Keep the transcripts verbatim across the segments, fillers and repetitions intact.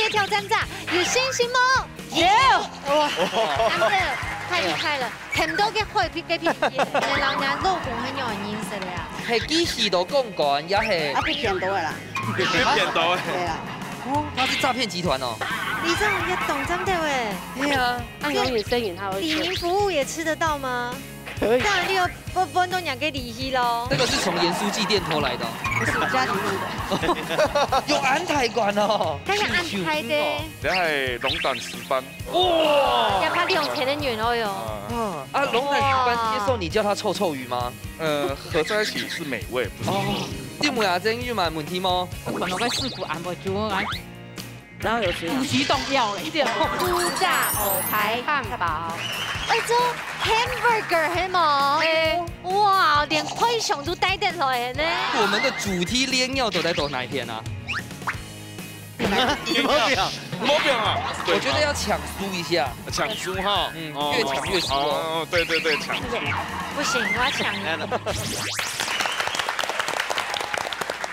挑戰者有信心無？有。哇，真的太厲害了，很多个會比个比，你老娘老公很有認識的呀。係機器都公關，也係啊，被騙到的啦。被騙到的。對啊。哦，他是詐騙集團哦。你這樣也懂真的哎。對啊。那永遠呻吟他會李明服务也吃得到嗎？可以。當然你有分分到人家利息咯。那个是从盐酥鸡店偷来的哦。不是，家里面的。有安泰馆哦。他是安泰的。这系龙胆石斑。哇！要花两千的元哦哟。啊，龙胆石斑接受你叫它臭臭鱼吗？呃，合在一起是美味，不是。哦，店妹啊，真有問题吗？可能个师傅安排就安。 然后有水果。补习动药了，一点。酥炸牛排汉堡。哎，这hamburger係無？哎。哇，連配送都帶得來呢。我们的主题連尿走在走哪一天啊？毛病，毛病啊！我觉得要抢酥一下。抢酥哈，嗯，哦，越抢越酥哦。哦，对对对，抢酥。不行，我要抢赢。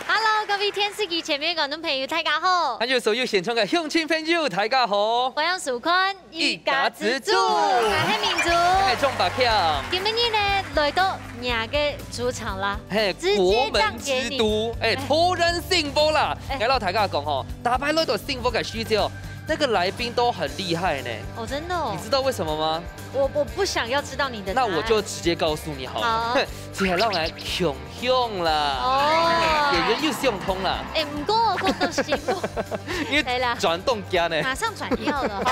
Hello，各位电视机前面的观众朋友，大家好。还有所有现场的乡亲朋友，大家好。欢迎收看一家之煮，我是明珠。我是钟百强。今日呢，来到你个主场啦，嘿，直接让给你。国门之都，哎，哎。突然幸福啦！哎。我老大家讲吼，大家来到幸福个时节哦，那个来宾都很厉害呢。哦，真的哦。你知道为什么吗？我，我不想要知道你的答案。那我就直接告诉你好了。好。 只系让人穷凶啦。哦。演员又相通啦。哎，毋过我讲到幸福，因为对啦。转动家呢。马上转调了。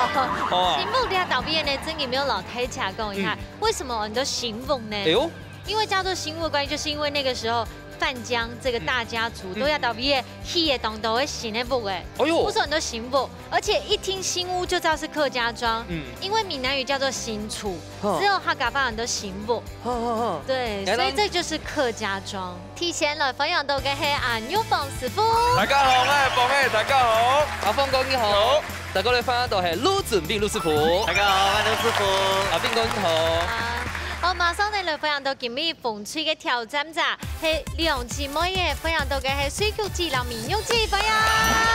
哦。幸福你到底呢？真个没有老太家讲一下，嗯。为什么很多幸福呢？哎呦。因为叫做幸福的关系，就是因为那个时候范江这个大家族，嗯。都要到毕业，去也当多的新的屋哎。哎呦。不是很多幸福，而且一听新屋就知道是客家庄，嗯。因为闽南语叫做新厝。 只有客家话很多幸福。好，好，好。对，原来所以这就是客家庄。提前来分享到个系阿牛黄师傅。大家好，我系方爷，大家好。阿峰哥你好。好。再过来分享到系陆准斌陆师傅。大家好，我系陆师傅。阿斌哥你好。啊，好，马上呢来分享到今日风吹个挑战者，系两姊妹耶，分享到个系水谷子同明玉子，分享。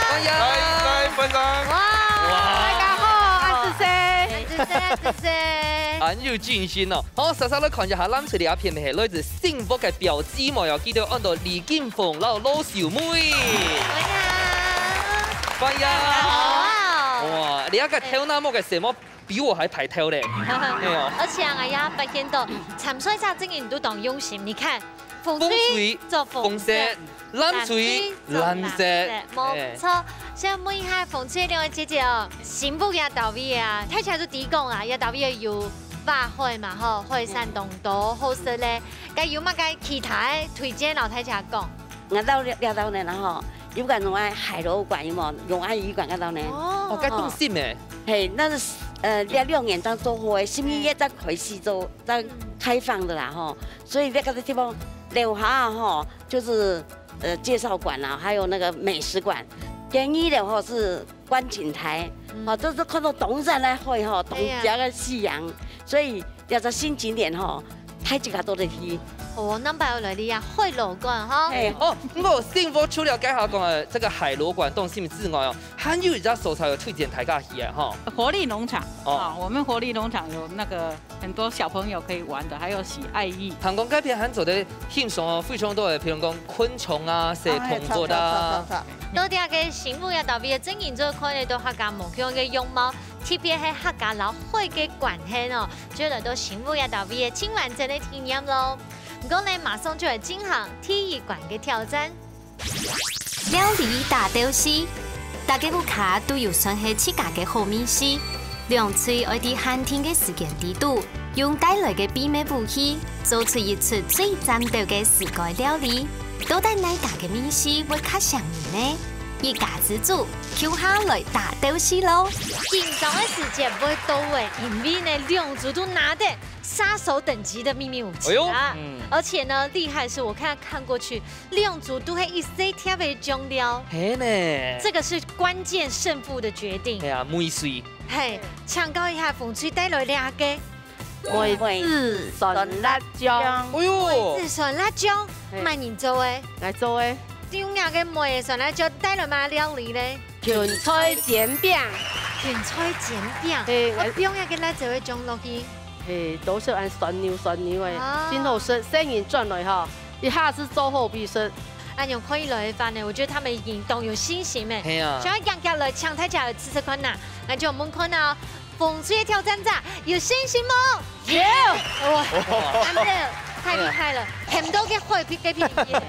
分享。来，来，分享。哇，哇。大家好，我是谁？ 谢谢，谢谢。很有信心哦。好，稍稍来看一下，蓝隊这片系来自幸福个表姊妹哦，佢兜安到李金凤，然后罗秀妹。欢迎。欢迎。哇，你那个头那么个什么，比我还排头嘞。哎呦。而且啊，也发现到，参赛者真个都当用心。你看， 风吹做红色，蓝队蓝色，无错。想问一下，风吹两位姐姐哦，新屋个到位啊，大家都提讲啊，个到位有花海嘛吼，海产当多好食咧，该有么个其他个推荐老大家讲？我到了了到呢啦吼，有个用个海螺馆有无？用个鱼馆个到呢？哦，该动心诶。嘿，那是呃，了六年当做好诶，十一月才开始做，才开放的啦吼。 所以那个地方楼下吼，就是呃介绍馆啦，还有那个美食馆。第二楼吼是观景台，哦，就是看到东山来海吼，东家个夕阳，所以要在新景点吼，太几个多的去。哦，南北来哩啊，海螺馆哈。哎，哦，不过幸福除了刚好讲的这个海螺馆、动心之外哦，还有一家所在有推荐大家去啊哈。活力农场哦，我们活力农场有那个很多小朋友可以玩的，还有喜爱意。听讲该片还做得欣赏哦，非常多的，譬如讲昆虫啊，小动物啊。多点个新屋个到位个真人做看得到客家无共个样貌，特别系客家老会个关系哦，就来到新屋个到位个真完整个体验咯。不过呢，马上就来进行第一关个挑战。 料理大斗西，大家屋下都有算系自家个好味緒。两队爱在限定个时间里肚，用带来个秘密武器，做出一出最赞斗个自家料理。到底哪家个味緒会较响人呢？一家之煮，共下来大斗西咯！紧张个时节会到位，因为呢，两组都拿得杀手等级的秘密武器啊！哎呦，嗯。而且呢，厉害是我看看过去， 两组都系一细贴个酱料。系呢。这个是关键胜负的决定。系啊，梅水。嘿，请教一下，凤吹带来两个。梅子酸辣酱。哎呦，梅子酸辣酱，嘿。慢人做诶。来做诶。用两个梅子酸辣酱带来嘛料理嘞？芹菜煎餅。芹菜煎餅，對，啊，放一个辣椒个醬落去。嘿，都係恁酸溜酸溜个，啊。今後生，生人轉來吼，一下子做好必食。恁樣看起來个話呢，我覺得他們已經當有信心了。係啊。想要強強來搶大家个試食看呐，那就我們看到紅隊个挑戰者有信心無？有。哇，真的太厲害了，甜到个會皮个皮耶。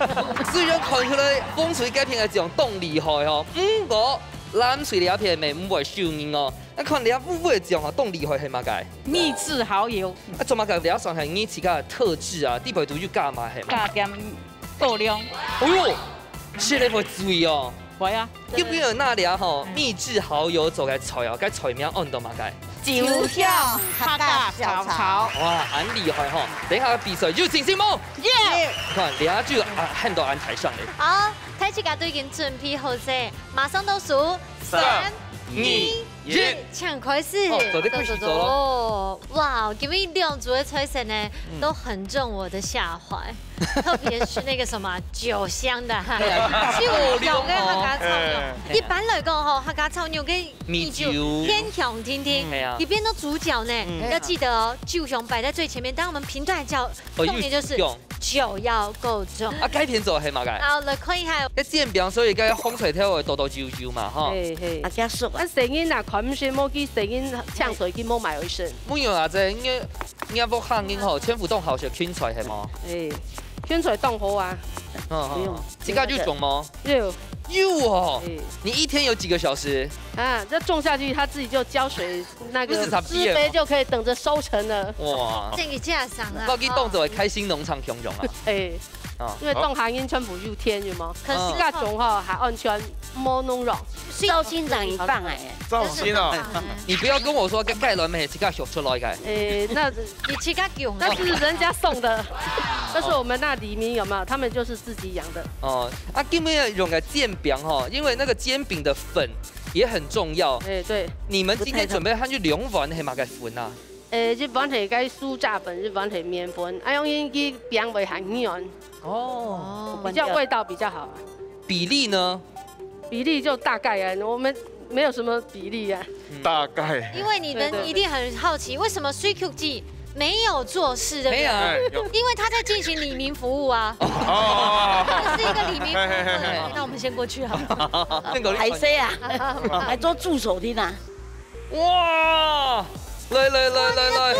雖然看起來紅隊个皮个醬當厲害吼，毋過藍隊這片乜毋會輸人哦。 那看你屋下个醬啊，當厲害係麼个？秘製蠔油。啊，做麼个你愛算係你自家个特質啊，底背都有加嘛係嘛？加點高粱。哎喲，食了會醉哦。會啊。今日那裡啊吼，秘製蠔油做个菜哦，該菜名安到麼个？酒香客家小炒。哇，恁厲害吼！等一下比賽有信心無？耶！你看，你就啊，喊到恁大聲咧。好，大家都已經準備好勢，馬上倒數。 三、二、一。請開始。哦，做得開始做咯。哇，今日兩組个菜色呢，嗯。都很中我的下懷，特別是那個什麼酒香的哈，哎呀，酒香个客家炒肉。哎。一般來講吼，客家炒肉跟米酒，米酒。天香甜甜，嗯。哎呀。佢變到主角呢，嗯。要記得哦，酒香擺在最前面。當我們評斷的時候，哦，重點就是 酒要夠重。啊，該片做係麼个？好，來看一下。該煎餅，所以該紅隊頭會多多油油嘛，吼。嘿，嘿。啊，加熟啊。啊，細人啊，看毋識，莫去細人搶水去莫買衛生。無有啊，這應該，應該屋下人吼，全部當好食芹菜係無？哎，芹菜當好啊。嗯，嗯，不用。嗯。自家就種無？有。有哦。哎。你一天有幾個小時？啊，這種下去，它自己就澆水 那個不是他畢業嗎？施肥就可以等著收成了。哇。正經正常啊。我去當做開心農場共樣啊。哎，哦。因為當下人全部有田有無？可是自家種吼，還安全，無農藥。所以照心長一半哎。照心哦。就是這樣哎。你不要跟我說該雞卵乜係自家畜出來个。哎，那你自家種的。那是人家送的，但是我們那里面有沒有？他們就是自己養的。哦，啊，今日用个煎餅吼，因為那個煎餅的粉 也很重要。哎，對。你們今天準備還有兩碗係麼个粉啊？哎，一碗係該酥炸粉，一碗係麵粉，啊，用佢餅會較軟，哦。比較味道比較好。比例呢？比例就大概啊，我們沒有什麼比例啊。嗯。大概。因為你們一定很好奇，對，對，對。為什麼水球季沒有做事，對不對？沒有啊。哎，有。因為他在進行里民服務啊。哦。他是一個里民服務，嘿，嘿，嘿，嘿。那我們先過去好了。那個歹勢啊，還做助手的呢。哇！來，來，來，來，來。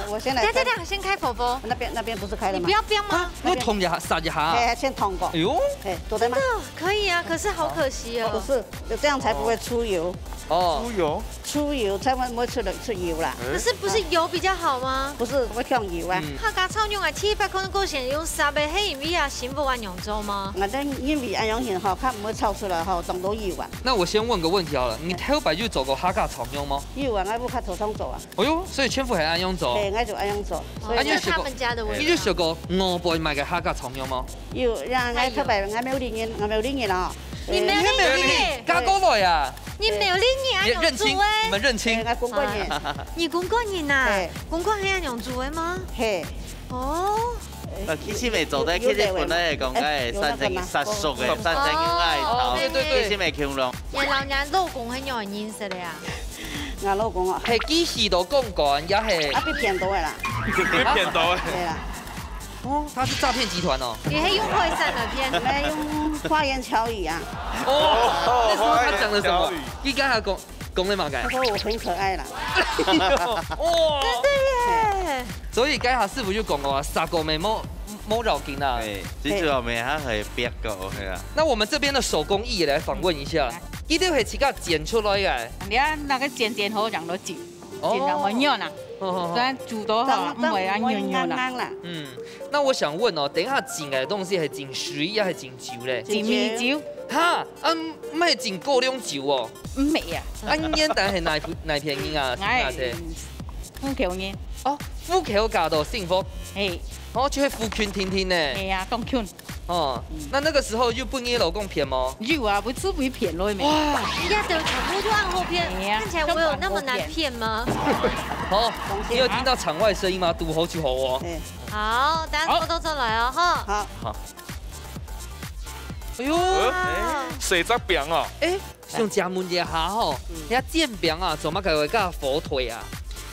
我先來看。等，等，等，先開火不？那邊，那邊不是開了嗎？你不要冰嗎？啊，我燙一下，煠一下。哎，先燙過。哎呦。哎，做得嗎？真的可以啊，可是好可惜哦。不是，就這樣才不會出油。哦。出油？出油才會，會出來，出油啦。可是不是油比較好嗎？不是，會嗆油啊。嗯。客家炒肉啊，第一擺看到个係用煠个，係因為啊，新婦恁樣做嗎？𠊎等因為恁樣形吼，較毋會炒出來吼，當多油啊。那我先問個問題好了，你頭擺有做過客家炒肉嗎？有啊，𠊎屋下頭上做啊。哎呦，所以全部係恁樣做。對，𠊎就恁樣做。哦，所以這是他們家的味道。你有食過外背賣个客家炒肉嗎？有呀，𠊎頭擺，𠊎苗栗人，𠊎苗栗人哦。你苗栗人？你苗栗人，嫁過來啊？ 你苗栗人啊，你認親，你們認親。哎，𠊎公館人。啊，你公館人啊？嘿。公館係恁樣做个嗎？嘿。哦。呃，其實乜做得，其實本來係講，哎，哎，有那個嗎？三層殺熟个，哦。三層愛炒，哦，對，對，對。其實乜共樣。你摎你老公係仰般認識个啊？𠊎老公啊。係，佢係到公館，也係。啊，被騙到个啦。被騙到个。對啦。 哦，他是詐騙集團哦。你還用會算的騙？沒有，用花言巧語啊。哦，那時候他講了什麼？花言巧語。你剛才講，講了麼个？他說我很可愛啦。哦。真的耶。所以剛才師傅就講了啊，殺過乜無，無要緊啊。哎，最主要乜還可以逼到，係啊。那我們這邊的手工藝也來訪問一下，嗯。一定會自家煎出來个。你看那個煎煎好，講到煎。 哦。煎到會軟啊，好，好，好。雖然煮到好，當，毋會啊，當然軟軟啊。硬硬啦。嗯，那我想問哦，等一下煎个東西係煎水也係煎酒咧？煎米酒。哈，啊，毋係煎高粱酒哦。毋係啊。啊，你原來係哪，哪片人啊？哎，哪片？虎口人。哦，虎口嫁到新豐。嘿。哦，就係附近定定呢。嘿啊，當近。 哦，嗯。那那個時候有分你老公騙嗎？有啊，不是被騙了沒？哇！人家的全部就按後騙，哎呀，看起來我有那麼難騙嗎？好，你有聽到場外聲音嗎？堵好就好哦。哎。好，大家偷偷轉來哦，哈。好。好。哎呦。哇。哎，水在變哦。哎，想請問一下吼，嗯。你煎餅啊，做麼个會加火腿啊？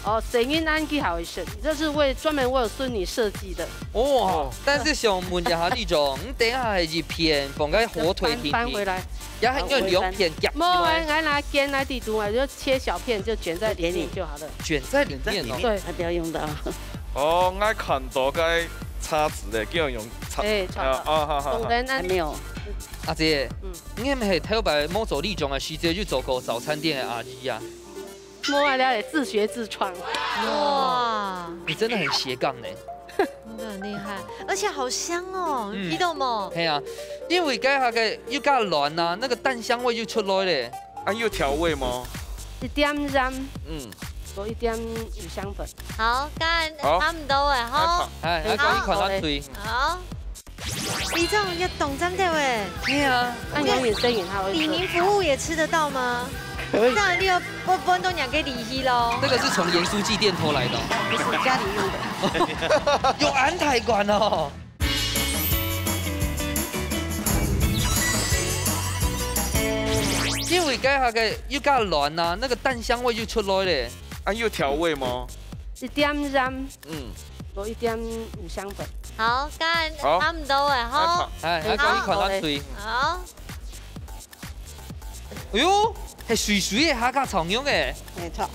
哦，細人恁佢好食，這是為，專門為孫女設計的。哦，但是想問一下，這種，你等一下係一片放个火腿片片，翻，翻回來。也係用兩片夾起來？無啊，𠊎拿捲來地圖啊，就切小片，就捲在裡面就好了。捲在裡面哦。對。他不要用到。哦，𠊎看到該叉子咧，叫用叉。哎，叉子。啊，啊，好，好，好。當然啊，還沒有。阿姐，嗯。你係毋係頭擺無做這種个時節，就做過早餐店个阿姨啊？無啊，了解，自學自創。哇，你真的很斜槓呢。真的很厲害，而且好香哦，嗯。你聽到無？係啊，因為該下个又加卵啊，那個蛋香味就出來咧。啊，有調味嗎？一點鹽，嗯。有一點五香粉。好，該好。差不多了吼。哎，哎，好。還可以看到腿。好。你這樣要懂真的欸。係啊。那永遠生意他會做。里民服務也吃得到嗎？可以。這樣你要分分都兩個禮儀咯。這個是從鹽酥雞店偷來的哦。不是，家裡用的。有安泰館哦。 因為該下个又加卵啊，那個蛋香味就出來咧。啊，有調味嗎？一點鹽，嗯。有一點五香粉。好，該好。差不多了吼。哎，還可以看到腿。好。 哎喲，係水水个客家炒肉欸。沒錯。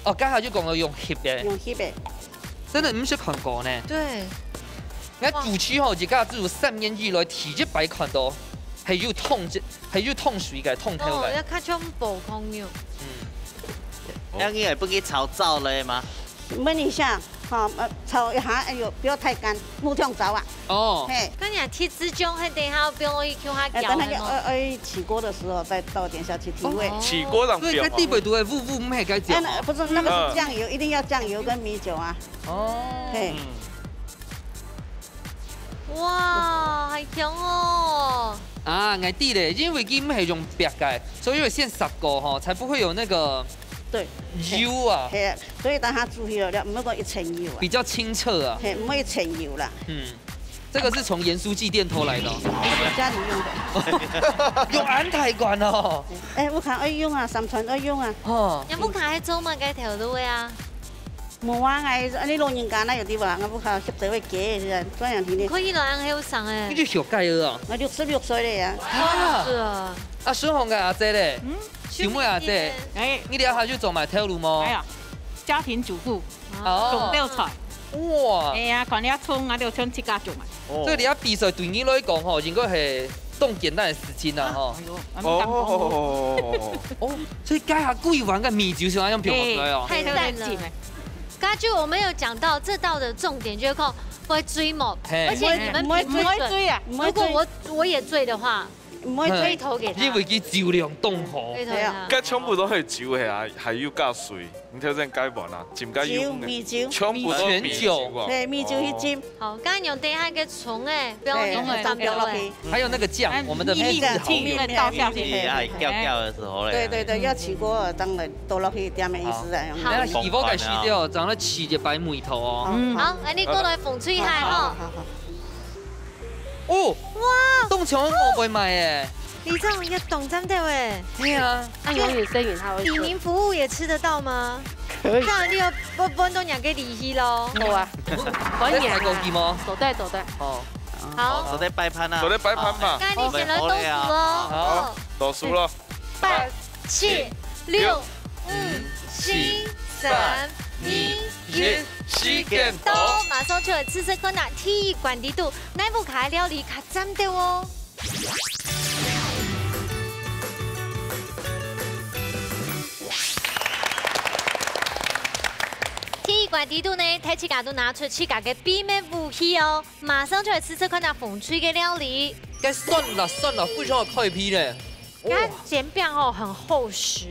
哦，剛才就講了用翕个。用翕个。真的毋識看過呢。對。𠊎主持吼，自家自從三年以來第一擺看到，係有燙，係有燙水个，燙頭个。哦，要看全部朋友。嗯。恁樣會分佢炒燥了嗎？ 燜一下，哈，呃，炒一下，哎喲，不要太乾，木炭燥啊。哦。嘿。跟你講，鐵絲醬，係等一下放落去，叫佢攪个嘛。哎，等下要，愛，愛起鍋的時候再倒一點下去提味。哦。起鍋上放啊。所以該底背都會烏烏，毋係該醬哦。哎，那不是，那個是醬油，嗯。一定要醬油跟米酒啊。哦。嘿。嗯。 哇，好香哦！啊，𠊎知咧，因為佢毋係用煏个，所以要先煠過吼，才不會有那個對。油啊。嘿，所以等下煮起來了，毋好講一層油啊。比較清澈啊。嘿，毋好一層油啦。嗯，這個是從鹽酥雞店偷來的哦。不是，家裡用的。有安泰館哦。哎，屋下愛用啊，三餐愛用啊。哦。你屋下係做麼个頭路个啊？ 無啊，𠊎恁呢老人家哪有地方，𠊎屋下食者會計，是啊，專樣天天。可以了，恁後生欸。你就小蓋兒啊？𠊎六十六歲了呀。啊。是啊。啊，順風个阿姐咧？嗯？小妹阿姐，哎。你這下就做麼个頭路無？哎呀，家庭主婦，哦。種豆菜。哇。哎呀，看你種啊，就像自家種啊。哦。所以你這比賽對你來講吼，應該係當簡單个事情啊，吼。哎喲，恁簡單。哦。哦，所以該下幾碗个米酒係恁樣拼出來哦。哎，太讚了。 加上我們有講到這道的重點，就是講會醉無，嘿。而且你們評分，毋會醉啊，毋會醉。如果我，我也醉的話，毋會醉。推頭給他。因為佢酒量當好。推頭給他。該全部都係酒个啊，還有加水，你頭先該碗啊，浸該油，酒，米酒。全部都係米酒啊。米酒。嘿，米酒去浸。哦。好，剛剛用等一下个蔥欸，不要用那個蒜頭欸。嘿，蒜頭落去。還有那個醬，哎，我們的秘製好油。秘製，秘製倒下去。哎，哎，攪攪的時候嘞。對，對，對，要起鍋了，當然倒落去，點个意思啊。好。 好。等下起鍋个時節哦，正來試一擺味道哦。嗯。好，恁呢過來紅隊下吼。好，好，好，好。哦，哇！當像我會買欸。你這樣也當讚的欸。對啊。那永遠生意他會做。里民服務也吃得到嗎？可以。這樣你要分分都兩個禮儀咯。好啊。我也買。在採購地嗎？走帶，走帶。哦。好。走帶擺盤啊。走帶擺盤吧。該你先來倒數哦。好。好，倒數了。 八、七、六、五、四、三、二、一，時間到。馬上就來試食看啊，第一關裡肚，哪屋下料理較讚兜哦？第一關裡肚呢，大自家都拿出自家个秘密武器哦，馬上就來試食看啊，紅隊个料理。該酸辣酸辣，非常个開胃咧。 哇。該煎餅吼很厚實，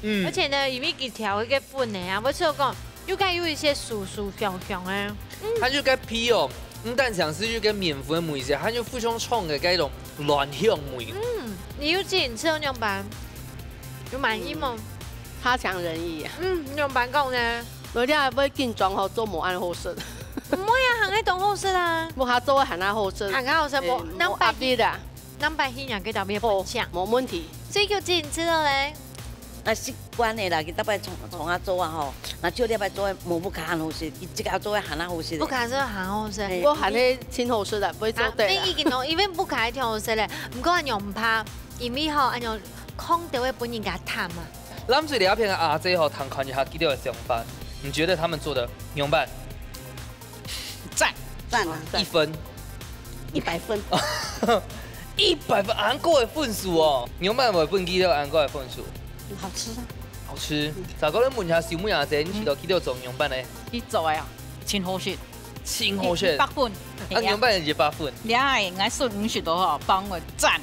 嗯。而且呢，因為佢調一個粉个啊，𠊎就講，又該有一些酥酥香香个。嗯。它就該皮哦，毋單淨係有該麵粉个味緒，還有非常重个該種卵香味。嗯，你有自己吃到仰般？有滿意嗎？嗯。差強人意啊。嗯，仰般講呢？有啲人會緊張吼，做無恁好食。毋會啊，還係當好食啊。無佢做个還較好食。還較好食，無，欸，無壓力啊。 兩百斤啊，佢特別分享。好，無問題。水球姐，你知道咧？啊，習慣个啦，佢逐擺從，從啊做啊吼，啊，就這擺做个無屋下恁好食，佢自家做个還較好食个。屋下做个還好食。嘿。我還係盡好食个，毋會做啊，對啦。毋一定哦，因為屋下一定好食咧，毋過恁樣毋怕，因為吼，恁樣空就會分人家貪嘛。藍隊這片个阿姐吼，聽看一下佢兜个想法，你覺得他們做得仰般？ 讚。讚啊！一分。一百分。一百分，恁高个分數哦！仰般會分佢兜恁高个分數？好吃啊。好吃。嗯。再過來問一下秀妹阿姐，你試著佢兜做仰般呢？佢做个啊，盡好食。盡好食。一百分。啊，仰般一百分？你愛，𠊎食五十多吼，幫我讚。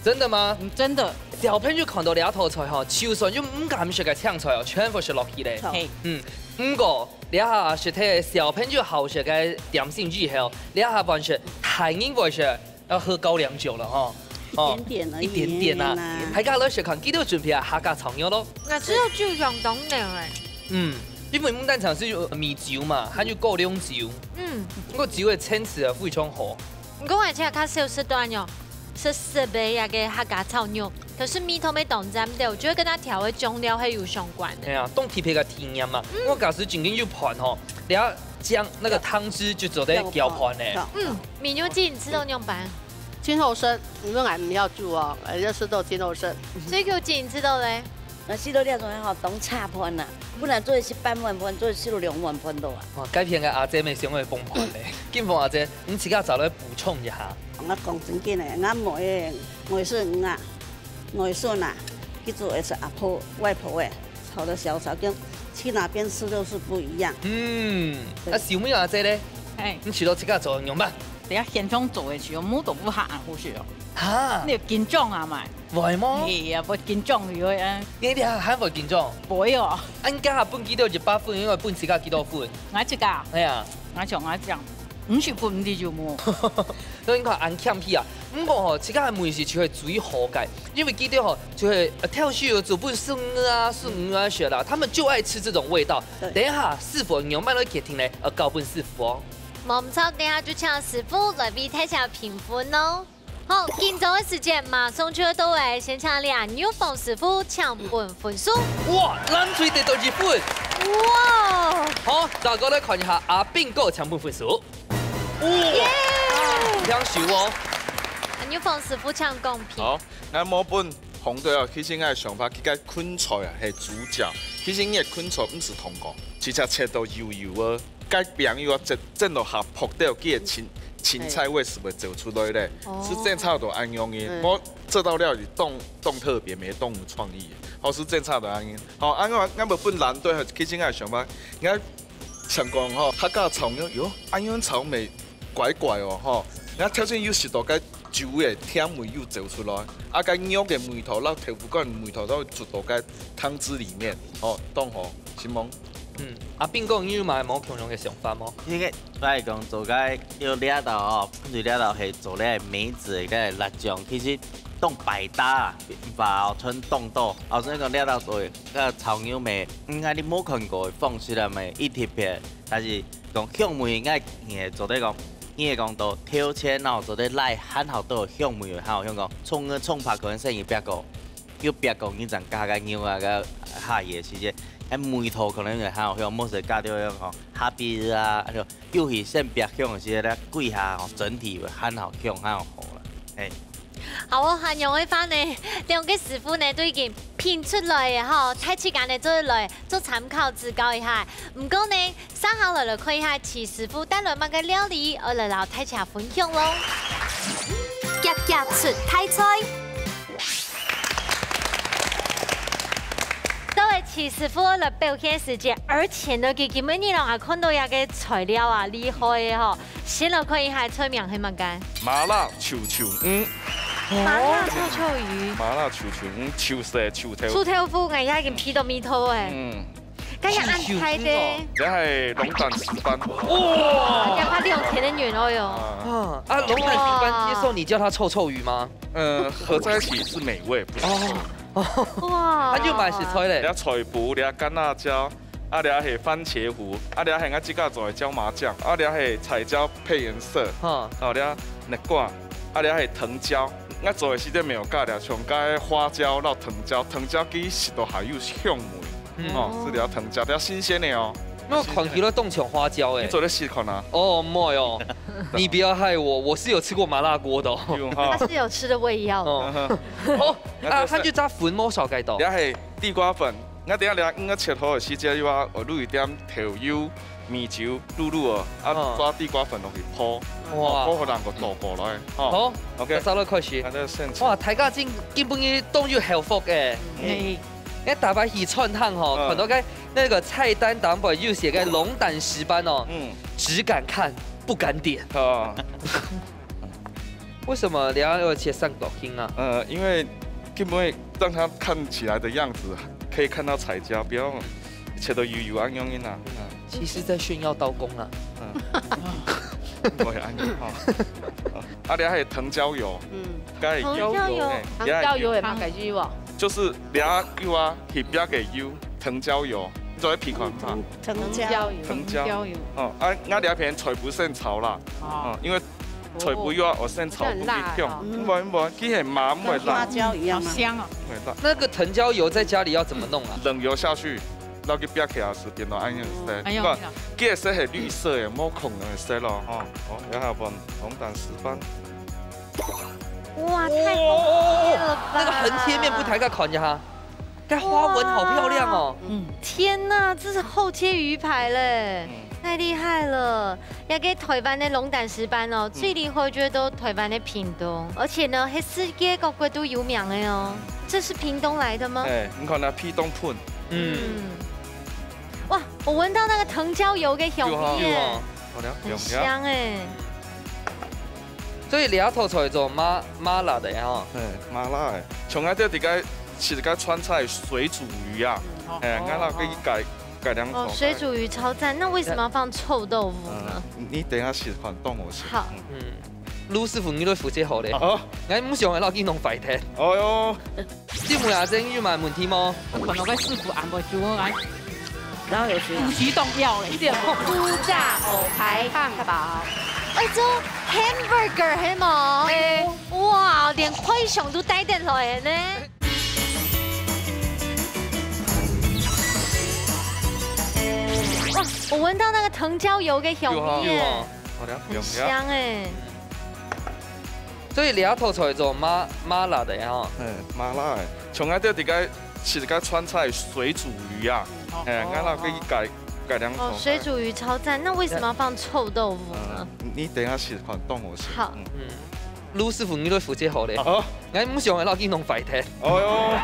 真的嗎？嗯，真的。小朋友看到這道菜吼，就算有毋敢食个青菜哦，全部食落去咧。好。嘿。嗯，毋過 這下食忒小朋友好食个點心以後，這下換食大人會食，要喝高粱酒了吼。哦，一點點而已。一點點啊。啦。大家來食看，佢兜準備个客家炒肉咯。𠊎知道酒相當濃欸。嗯，因為毋單淨係有米酒嘛，還有高粱酒。嗯。毋過酒个層次啊非常好。 毋過𠊎自家較少食到恁樣，係食个這个客家炒肉，可是味道乜當讚个，我覺得跟佢調个醬料係有相關个。哎呀，當特別个體驗嘛。嗯。我假使正經有飯吼，這醬，那個湯汁就做得攪飯呢。攪飯。嗯，米牛記，你試著仰般？盡好食，因為𠊎毋曉煮哦，𠊎就試著盡好食。水球姐，你試著咧？ 𠊎試著這種吼，當差飯啊，本來做得食半碗飯，做得食兩碗飯都啊。哇，該片个阿姐乜想愛崩盤咧。金鳳阿姐，你自家再來補充一下。𠊎講正經个，𠊎妹个外孫女啊，外孫啊，佢做个係阿婆、外婆个，炒个小炒，跟去哪邊吃都是不一樣。嗯，對。啊，秀妹阿姐咧？哎。你試著自家做仰般？等下現場做个時候，無都毋好食哦。哈？你緊張啊嘛？ 會無？哎呀，會緊張，會啊。你這下還會緊張？會哦。恁樣下分佢兜一百分，因為分自家幾多分？𠊎自家？哎呀。𠊎想𠊎講，五十分毋知有無？所以你看，恁謙虛啊。毋過吼，自家个味緒就係最好个，因為佢兜吼，就係，呃，挑選有做分孫女啊、孫女啊食啦，他們就愛吃這種味道。對。等一下，師傅仰般來決定呢？呃，交分師傅哦。無毋著，等一下就請師傅來為大家評分哦。 好，緊張个時間馬上就要到了，先請𠊎牛鳳師傅請分分數。哇，藍隊得到一分。哇！好，再過來看一下阿斌哥請分分數。哇，耶！優秀哦。阿牛鳳師傅請講評。好，𠊎無分紅隊哦，其實𠊎个想法，佢个芹菜啊係主角，其實你个芹菜毋使燙過，直接切到幼幼个。 該餅又愛蒸，蒸到下薄掉，佢个芹，芹菜味係會走出來咧。哦。係正差毋多恁樣个，嗯。無做到了就當，當特別，無當有創意。哦，係正差毋多恁樣。好，恁樣，𠊎無分藍隊，其實𠊎个想法，𠊎想講吼，客家炒肉，喲，恁樣炒味怪怪哦，吼。𠊎頭先有食到該酒个甜味又走出來，啊，該肉个味道，摎豆腐乾个味道都會出到該湯汁裡面，哦，當好，承蒙。 嗯，阿斌哥，你有麼个無共樣个想法無？應該來講，做該，因為這道哦，對這道係做這梅子个辣醬，其實當百搭啊，吧，全當多。哦，所以講這道做个炒肉糜，應該你無看過个方式啊，糜，異特別。但是講香味，應該你會做得講，你會講到挑選哦，做得來還好多香味，還有香港，蔥啊，蔥白可能生意比較高。 又別講你正加个牛啊个下野時節，該味道可能會較好香，莫說加到那種哈比啊，那種又係先別香个時節咧，歸下吼，整體會還好香，還好好啦，嘿。好哦，恁樣个話呢，兩个師傅呢都已經品出來个吼，大自家呢做來做參考指教一下。毋過呢， 接下來來看一下徐師傅帶來麼个料理，愛來摎大家分享咯。遽遽出大菜。到了徐師傅來表現時間，而且呢，佢今晡日讓𠊎看到這个材料啊，厲害个吼。先來看一下菜名係麼个？麻辣臭臭魚。麻辣臭臭魚。麻辣臭臭魚，臭色臭豆。臭豆腐，哎呀，已經鼻到味道哎。嗯。 該也恁大个。這係龍膽石斑。哇！要花兩天个原料喲。啊，啊，龍膽石斑，哇。接受你叫它臭臭魚嗎？呃，合在一起是美味，不是臭。哦。哇。啊，又買食材咧？這菜脯，這乾辣椒，啊，這係番茄糊，啊，這係𠊎自家做个椒麻醬，啊，這係彩椒配顏色，哈。哦，這木瓜，啊，這係藤椒。𠊎做个時節無加了，像該花椒、落藤椒，藤椒其實都還有香味。嗯。哦，係了藤椒，比較新鮮个哦。該看起來當像花椒欸。你做得試看啊。哦，毋會哦。你不要害我，我是有吃過麻辣鍋的哦。有哈。他是有吃的胃藥。哦。哦，啊，該就是，還有加粉末少該多。也係地瓜粉， 𠊎等下這五個切好个時節，又愛落一點豆油、米酒、滷滷哦，啊，嗯。抓地瓜粉落去泡，哇。哦，泡好能夠倒過來，哦。好，OK。接下來開始。啊，這先切。哇，大家今，今晡日當有口福欸。嗯。欸，大家去餐廳吼，嗯。看到該，那個菜單頂背有寫个龍膽石斑哦，嗯。只敢看，不敢點。哦。 為什麼你要切三角形啊？呃，因為根本讓它看起來的樣子，可以看到彩椒，不要切到油油暗暗的啦。嗯。其實在炫耀刀工啊。嗯。不會暗暗哈。啊，這還有藤椒油。嗯。該有，藤椒油。欸，藤椒油也蠻感覺有哦。就是這油啊，特別个油，藤椒油，你做得鼻看看。藤椒。藤椒油。藤椒。藤椒油。哦，啊，𠊎這片全部先炒啦。哦。哦，因為 菜脯肉啊，我先炒分佢香。哦。毋會，毋會，佢係麻，毋會辣。跟花椒一樣嗎？好香哦。毋會辣。那個藤椒油在家裡要怎麼弄啊？冷油下去，然後佢煏起來係變到恁樣色。嗯，哎呦，不過，哎呦。佢个色係綠色个，無可能个色咯，吼。哦，然後放紅蛋石斑。哇，太豐富了吧！那個橫切面不抬个看一下。 該花紋好漂亮哦。哇，嗯。天哪，這是厚切魚排嘞，嗯。太厲害了！這個台灣个龍膽石斑哦，嗯。最厲害就係在台灣个屏東，而且呢，係世界各國都有名个哦。這是屏東來的嗎？欸，你看那皮當噴。嗯。嗯。哇，我聞到那個藤椒油个香味耶。有哈，有哈。好了，很香欸。所以這道菜做麻，麻辣个哈。欸，麻辣个。像𠊎這底个 係該川菜水煮魚啊。嗯，好。欸，𠊎拿去改，哦。改良口味。哦，水煮魚超讚，那為什麼要放臭豆腐呢？嗯，你等一下試看，當好食。好。嗯。嗯，盧師傅，你來負責好咧。好。𠊎毋想愛落去弄壞忒。哎喲。師傅啊，這有麼問題無？我看到該師傅恁會煮啊。然後有時有幾種料理，一點酥炸牛排漢堡。哎，這hamburger係無？欸。哇，連快上都帶等來呢。 哇，我聞到那個藤椒油个香味耶。有啊。好了，很香欸。所以這道菜做麻，麻辣个哈。嗯，麻辣个。像𠊎這底个，係該川菜水煮魚啊。嗯，好。欸，𠊎拿去改，改良口味。哦，水煮魚超讚，那為什麼要放臭豆腐呢？嗯，你等一下試看，當好食。好。嗯。嗯。 盧師傅，你來負責好咧。好。𠊎毋想愛落去弄壞忒。哎喲。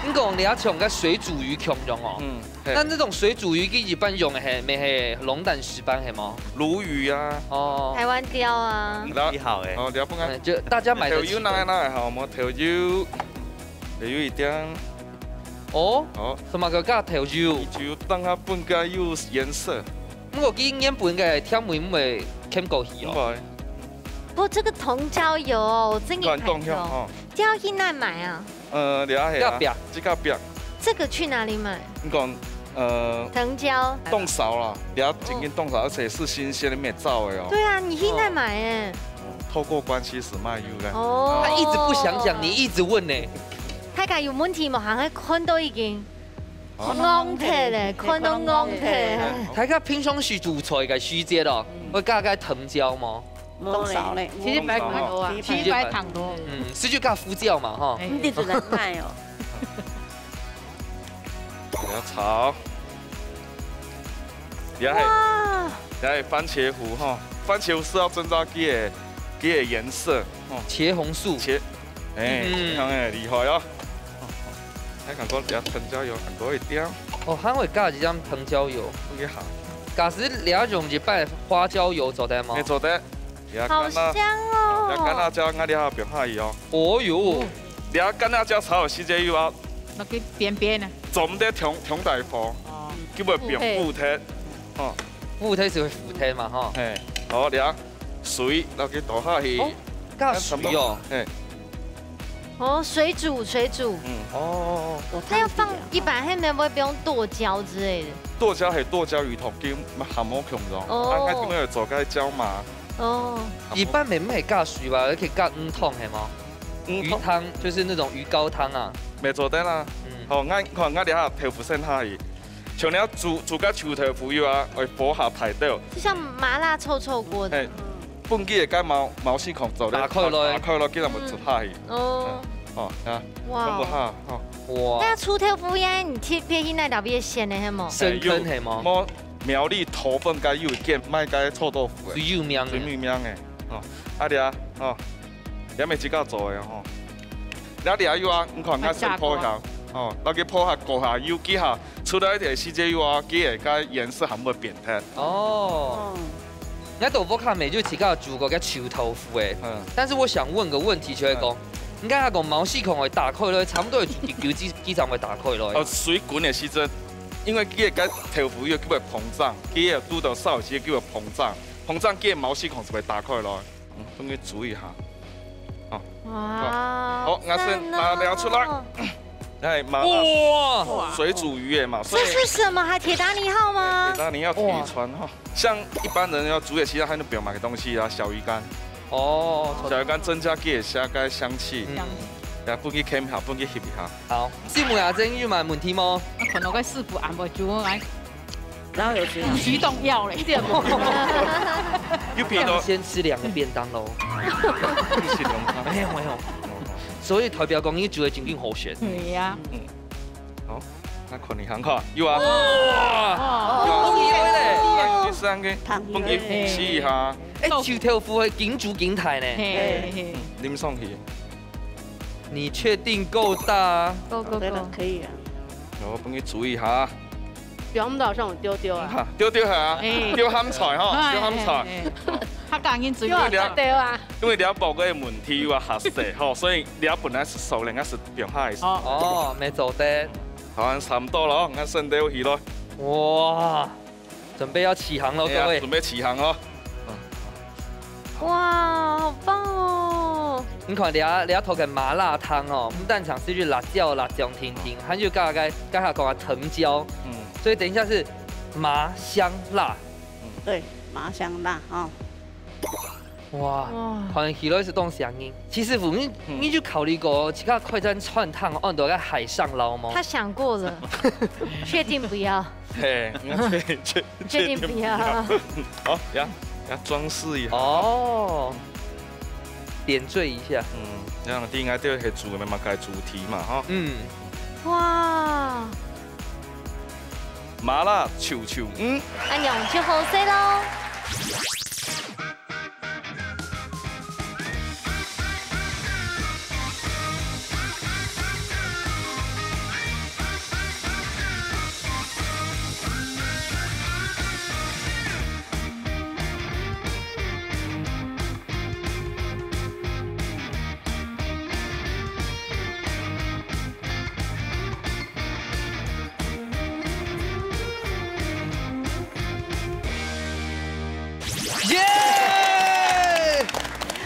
你講你愛像該水煮魚共樣哦。嗯，係。那這種水煮魚，佢一般用个係，乜係龍膽石斑係無？鱸魚啊。哦。台灣鯛啊。你好欸。哦，你好，不敢。嗯，就大家買得起的。豆油拿來拿來，好，𠊎豆油，豆油一點。哦。好。什麼个加豆油？豆油，讓佢分較有顏色。毋過佢原本个甜味毋會濺過去哦。毋會。 不過這個藤椒油哦，我真的感覺哦，亂動香哦。這要去哪買啊？呃，這係啊，隔壁。這隔壁。這個去哪裡買？你講，呃，藤椒。當少啦，這正經當少，而且係新鮮个，無燥个哦。對啊，你去哪買欸？嗯，透過關係係買有个。哦。他一直不想講，你一直問呢。大家有問題無？還會看到已經。 戇忒咧，看到戇忒。大家平常時煮菜个時節哦，會加該藤椒無？當少咧，其實擺當多啊，其實擺當多。嗯，係就加胡椒嘛，吼。欸。你就來賣哦。不要炒。這係，哇。這係番茄糊吼，番茄糊係愛增加佢个，佢个顏色吼。茄紅素。茄，欸，嗯。非常个厲害哦。 還感覺這藤椒油還多一點。哦，還會加一點藤椒油。有一下。假使你愛用一般花椒油做得無？你做得。好香哦。這乾辣椒，𠊎這下放下去哦。哦喲。這乾辣椒炒个時節又愛落去邊邊啊。做毋得忒，忒大火，哦。佢會變苦忒。哦。苦忒就會苦忒嘛，吼。嘿，好，這水落去倒下去。哦，加水哦。嘿。 哦，水煮，水煮。嗯。哦，哦，哦。那要放一般，係毋係會放剁椒之類的？剁椒係剁椒魚頭，佢還無共樣。哦。啊，𠊎這下有做該椒麻。哦。一般乜毋係加水吧，而且加魚湯係無？魚湯，就是那種魚高湯啊。無錯的啦。嗯。好，𠊎看𠊎這下豆腐先下去，像你煮，煮个臭豆腐有啊，愛火下排豆。就像麻辣臭臭鍋的。哎，本身个該毛，毛細孔做得打開來。打開來，竟然會出下去。哦。哦，啊，哇。全部下，哦。哇。那臭豆腐呀，你特別去哪位選的，係無？深坑係無？無，苗栗頭份該有一間賣該臭豆腐的。最有名的。最有名的，哦，啊，這啊，哦。 也毋係自家做个吼。那你也有啊，你看，𠊎先泡一下，哦，那个泡下過下，有幾下，出來个時節有啊，佢个該顏色還會變淡。哦。𠊎到屋下面就自家煮過个臭豆腐誒。嗯。但是我想問個問題，就係講，嗯。應該那個毛細孔會打開來，差不多有幾，幾，幾長會打開來？哦，水滾个時節，因為佢个該豆腐又叫做膨脹，佢个肚肚燒个時節叫做膨脹，膨脹佢个毛細孔就會打開來。 嗯，分佢煮一下。好。哇，好，好，𠊎先拿料出來。讚哦。哎，麻辣哇！水煮魚也嘛，所以這是什麼？還鐵達尼號嗎？鐵達尼要鐵船哈。哇。像一般人要煮的，其實還有不用買个東西啊，小魚乾。哦，小魚乾增加佢个該香氣。嗯。來，分佢添一下，分佢翕一下。好，師母啊，這有麼問題無？可能該師傅還袂煮來。 然後有水。魚凍要了，一點都不。又變到先吃兩個便當咯。不行了嗎？沒有，沒有。所以代表講你煮个真經好食。對呀。嗯。好，那看你看看，有啊。哇！有啊，有啊，有啊，有啊，有啊。湯有啊。分佢試一下。哎，臭豆腐會緊煮緊大呢。嘿，嘿，嘿。嗯，淋上去。你確定夠大？夠，夠，夠。對了，可以了。我分佢煮一下。 不要那麼大，像我丟丟啊。哈，丟丟下啊，哎。丟鹹菜哈，哎，丟鹹菜。哎，哎，哎。他剛剛準備好。丟啊，丟啊。因為你要報个問題又要嚇死哈，所以你要本來係熟人，該係放下來。哦。哦，沒做得。好，差不多了哦，該先丟起來。哇，準備要起航了，哎呀，各位。準備起航了。 哇，好棒哦！你看，這，這頭个麻辣湯哦，毋單淨係辣椒、辣椒甜甜，嗯。還有加个，剛才講个藤椒，嗯。所以等一下是麻香辣。嗯。對，麻香辣哦。哇，哇。看起來係當香呢。其實，你，嗯。你有考慮過自家開間餐廳安到該海上撈嗎？他想過了，確定不要。 嘿，確，確，確定不要。確定不要。好，呀，呀，裝飾一下。哦，點綴一下。嗯，這樣應該就係煮个嘛，該主題嘛，哈。嗯。哇。麻辣臭臭，嗯。恁樣就好勢咯。 耶！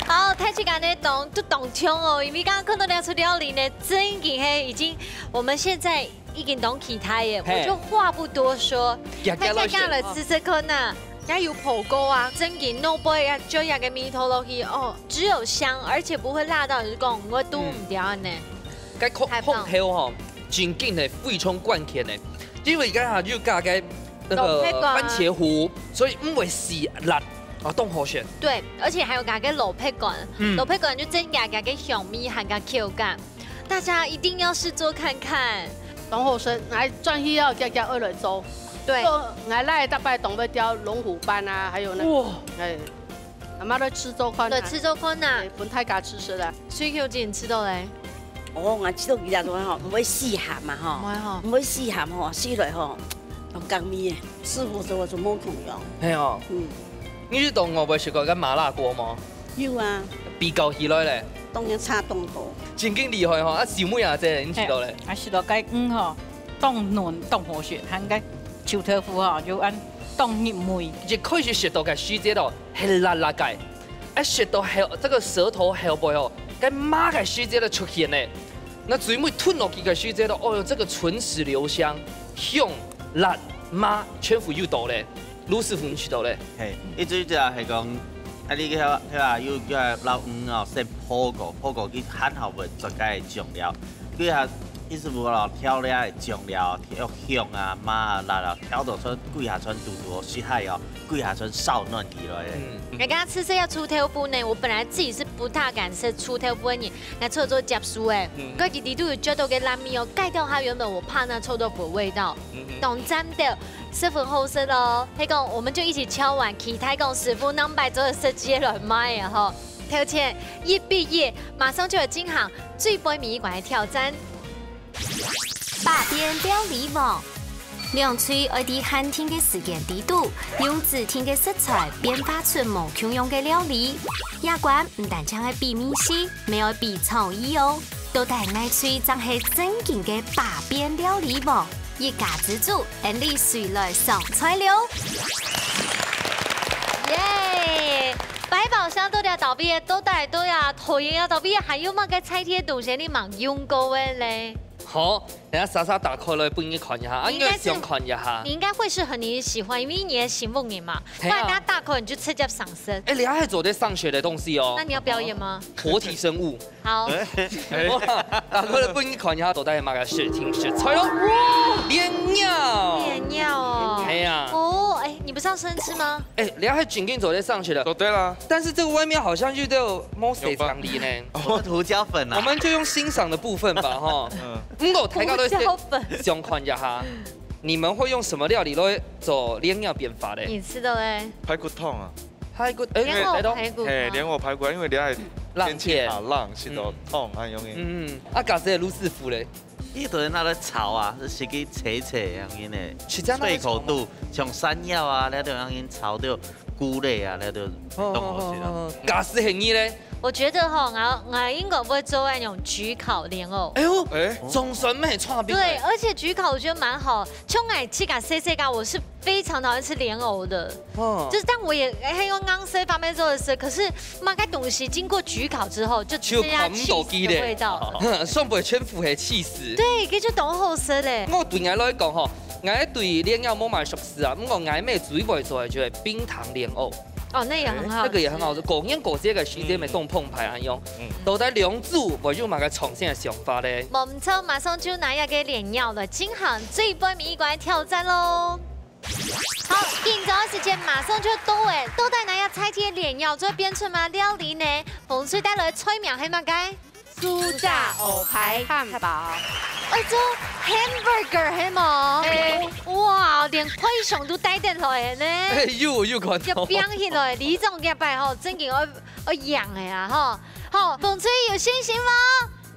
好，大自家呢當，都當衝哦，因為剛剛看到這出料理呢，真个係已經，我們現在已經當期待耶，嘿。我就話不多說，遽遽來食。大家來試試看吶。也有火鍋啊，真个挼杯啊，就這个味道落去，哦，只有香，而且不會辣到，就是講我肚毋掉呢。嗯。該控，太棒。控口吼，真緊个，非常關鍵个，因為剛才有加个 那個蘿蔔乾。番茄糊，所以毋會死辣，啊，當好食。對，而且還有加个蘿蔔乾，嗯。蘿蔔乾就增加加个香味和个口感。大家一定要試做看看。當好食，來轉去要家家愛來做。對。做，𠊎倈仔逐擺當會釣龍虎斑啊，還有那，哇。哎， 阿媽來試做看啊。對，試做看啊。對，分大家試食啊。水球姐，你試到咧？哦，𠊎試到佢這種吼，毋會死鹹嘛吼。毋會吼。毋會死鹹吼，食落吼，當甘味个。師傅做个就無共樣。係哦。嗯。你有到外背食過个麻辣鍋無？有啊。比較起來咧？當然差當多。真經厲害吼，啊，小妹啊，這你試到咧？哎，啊，試到該魚吼，當嫩，當好食，還該臭豆腐吼，就恁當入味。一開始食到个時節哦， 係辣辣个。啊，食到後，這個舌頭後背哦，該麻个時節就出現咧。那最尾吞落去个時節哦，哦喲，這個唇齒留香，香、辣、麻全部有到咧。盧師傅，你試到咧？嘿，意思就係講，啊，你个遐，遐有个撈魚哦，先烰過，烰過去還好會轉該醬料。幾下意思無咯，調料个醬料，調香啊、麻啊、辣啊，調到出幾下轉堵堵好食好哦，幾下轉燒軟起來个。嗯，人家吃这要臭豆腐呢，我本来自己是不太敢吃臭豆腐的人，那吃了之后接受哎，嗯可是里肚有觉得个辣味哦，盖掉它原本我怕那臭豆腐的味道。嗯哼。懂赞的，十分好食哦。迄个我们就一起敲碗，期待讲师傅两百周的设计来卖啊吼。头前一比一，马上就有金行最杯米一馆的挑战。百变料理王。两队爱在限定个时间里肚，用指定个食材变化出无共样个料理。这关毋单淨係比味緒，乜愛比创意哦。到底哪队正係正经个百变料理王？一家之煮，俺俚谁来上菜了？耶！百宝箱都了倒闭，都带都要投影要倒闭，还有么个菜贴东西你蛮用过的嘞？好，等下莎莎打开来分你看一下，啊，应该是，应该想看一下。你应该会适合你喜欢，因为你的幸福人嘛。不嘿啊然等下打开你就直接上身。哎，你还做得上学的东西哦。那你要表演吗？活体生物。好，好啦，打开来分你看一下，到底係么个事情食材咯。莲藕。莲藕哦。哎呀，哦，哎，你不是要生吃吗？哎，你还正经做得上学的，做得啦，但是这个外面好像又都有没谁常理呢。我涂椒粉啊，我们就用欣赏的部分吧，哈。嗯，不过大家都是胡椒粉想看一下哈，你们会用什么料理来做莲藕变化的？你吃的嘞？排骨汤啊，排骨，哎，莲藕来咯。排骨嘿，莲汤。藕排骨，因为你爱冷天气天啊冷，食到汤，很容易。嗯，啊，假设盧師傅嘞，一堆人拿来炒啊，是去切切样呢，是这样拿来脆口度，像山药啊，那都让人炒掉菇类啊，那都当好食啊。哦，假设係你嘞，我觉得哈，我我应该会做那种焗烤莲藕。哎呦，哎，总算没差别。对，而且焗烤我觉得蛮好，像我自家细细个，我是非常讨厌吃莲藕的，哦就是但我也很有刚生方面做的事，可是那个东西经过焗烤之后，就只剩下就烤不到 cheese 的味道了。上背全部系气死。对，这就当好食嘞。我对我来讲吼，我对莲藕冇蛮熟悉啊，不过我乜最会做的就系冰糖莲藕，哦，那也很好吃，那个也很好吃。过年过节个时间咪当澎湃啊用。嗯到底两组会有么个创新的想法咧？冇错，马上就拿一个莲藕了，金行最杯米一馆挑战喽。好，紧张的时间马上就到哎，到底拿一个菜贴莲藕做变出么料理呢？红水带来的菜名系么个？酥炸藕排汉堡。哎，做 hamburger 系吗？哎哇，连配上都带点来的呢。哎，又又看到。要变起来，里长这摆吼，正经要要养的啊吼。好，红水有信心吗？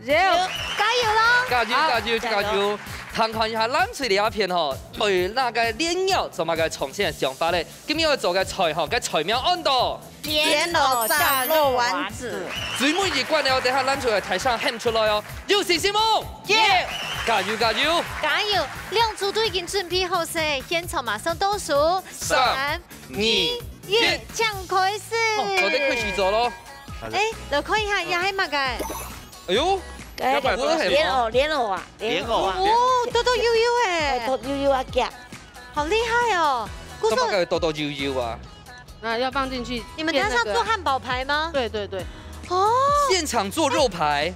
有，加油喽！加油好加油加油！看看一下蓝水这片吼，对那个莲藕做么个创新的想法咧？今日要做个菜吼，个菜名安到。莲藕炸肉丸子。最尾一关了，等下蓝水来台上喊出来哦，有信心无？耶！加油加油！加油！两组都已经准备好势，现场马上倒数，三二，一，耶，这样开始。哦，我得开始做咯。哎，来看一下，也还蛮个。哎呦，哎，要不然莲藕，莲藕啊，莲藕啊哦，多多悠悠哎，多悠悠啊，讲。好厉害哦！故所怎么个多多悠悠啊？那要放进去。你们等一下变那个做汉堡排吗？对对对，哦，现场做肉排，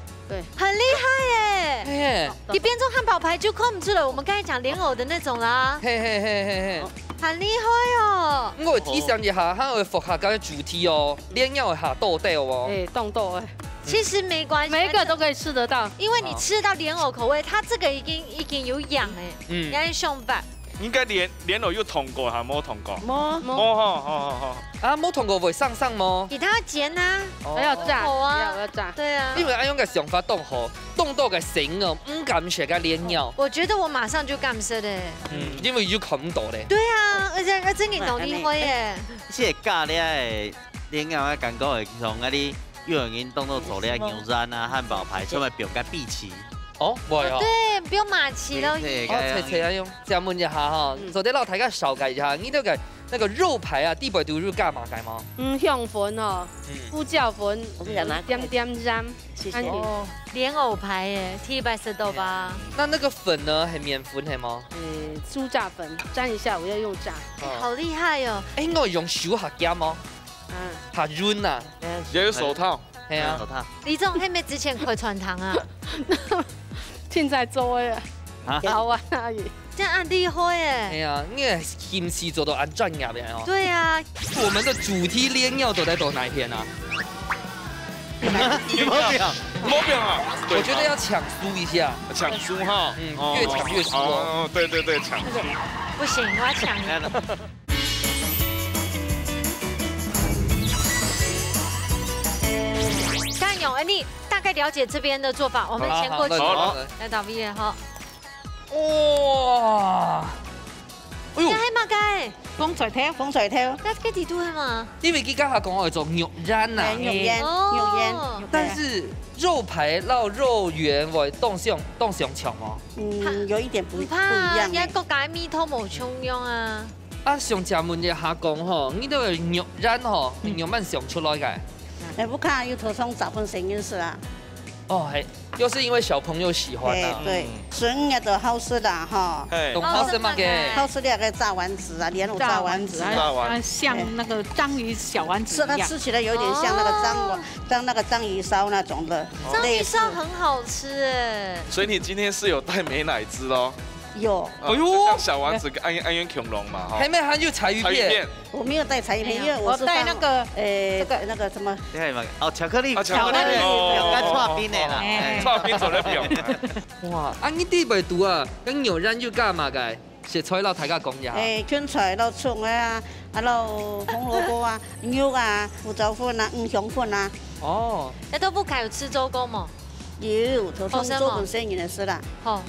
很厉害耶！哎，你边做汉堡排就看不出来，我们刚才讲莲藕的那种啦，嘿嘿嘿嘿嘿。很厉害哦。我提醒一下，它会符合个主题哦，莲藕下豆豆哦。哎，冻豆哎，其实没关系，每一个都可以吃得到。因为你吃得到莲藕口味，它这个已经已经有养哎，嗯你看胸板，应该莲莲藕有通过哈，没通过。没，没哈，好好好。啊，没通过会上上吗？给它煎啊，哦还要炸，好啊要要炸。对啊。因为阿勇个想法当好，冻到个生哦，唔敢食个莲藕。我觉得我马上就敢吃的。嗯，因为有看唔到咧。对啊，而且而且你懂你会耶。这个料理个莲藕个感觉会像啊你幼儿园当中做个牛轧啊、汉堡排，上面放个荸荠。哦，会哦。对，不用马奇了。对哦，切切啊用，这样问一下哈，嗯做得让大家了解一下，你这个那个肉排啊，底背都有加么个吗？嗯，香粉哦，嗯胡椒粉，我不想拿点点盐，谢谢按。哦，莲藕排耶，第一百十度吧。那那个粉呢，系面粉系吗？诶，酥炸粉，沾一下，我要用炸。哦，好厉害哦！哎，我用手下夹吗？嗯，下润呐。也有手套，係啊。李總，係毋係之前開餐廳啊？正在做个，啊？好玩而已。這樣恁厲害耶！係啊，你个心思做到恁專業个哦。對啊。我們的主題連腰到底在哪一片啊？你莫表，莫表啊！我覺得要搶輸一下。搶輸哈。嗯，哦，越搶越輸哦。哦，對對對，搶輸。不行，我要搶贏。加油，哎，你大概了解這邊的做法，我們先過去。好，好，好，來。來，倒閉了哈。哇！哎喲。這還蠻該。紅菜頭，紅菜頭。該，該幾度係嘛？因為佢剛才講愛做肉圓啊。哎，肉圓，哦。肉圓，肉圓。但是肉排摎肉圓會當相，當相像哦。嗯，有一點不，不一樣哎。毋怕啊，人家各家味道無相樣啊。 啊，想請問一下講吼，你兜个肉圓吼，嗯。肉圓想出來个？哎，屋下有土生早分生意思啦。哦，嘿，又是因為小朋友喜歡啊。哎，對，嗯。孫也都好食啦，哈。嘿。都好食麼个？好食那個炸丸子啊，蓮藕炸丸子啊。炸丸子啊，炸丸子。啊，像那個章魚小丸子一樣。是，它吃起來有點像那個章魚，哦。像那個章魚燒那種的，哦。章魚燒很好吃哎。所以你今天是有帶美乃滋咯？ 有。哎喲。就像小丸子跟安，安源恐龍嘛，哈。還沒，還有柴魚片。柴魚片。我沒有帶柴魚片，哎呀，因為我是放，我帶那個，哎，這個。那個什麼？你看有沒有？哦，巧克力。啊，巧克力。巧克力，哦。有跟刨冰的啦。哎。哎。刨冰做得用。哇，啊，你底背肚啊，跟肉圓有加麼个？食材摎大家講一下。哎，芹菜摎蔥啊，啊，摎紅蘿蔔啊，肉啊，胡椒粉啊，五香粉啊。哦。那都不可有吃粥公嗎？ 有，頭上做本身人的事啦。好。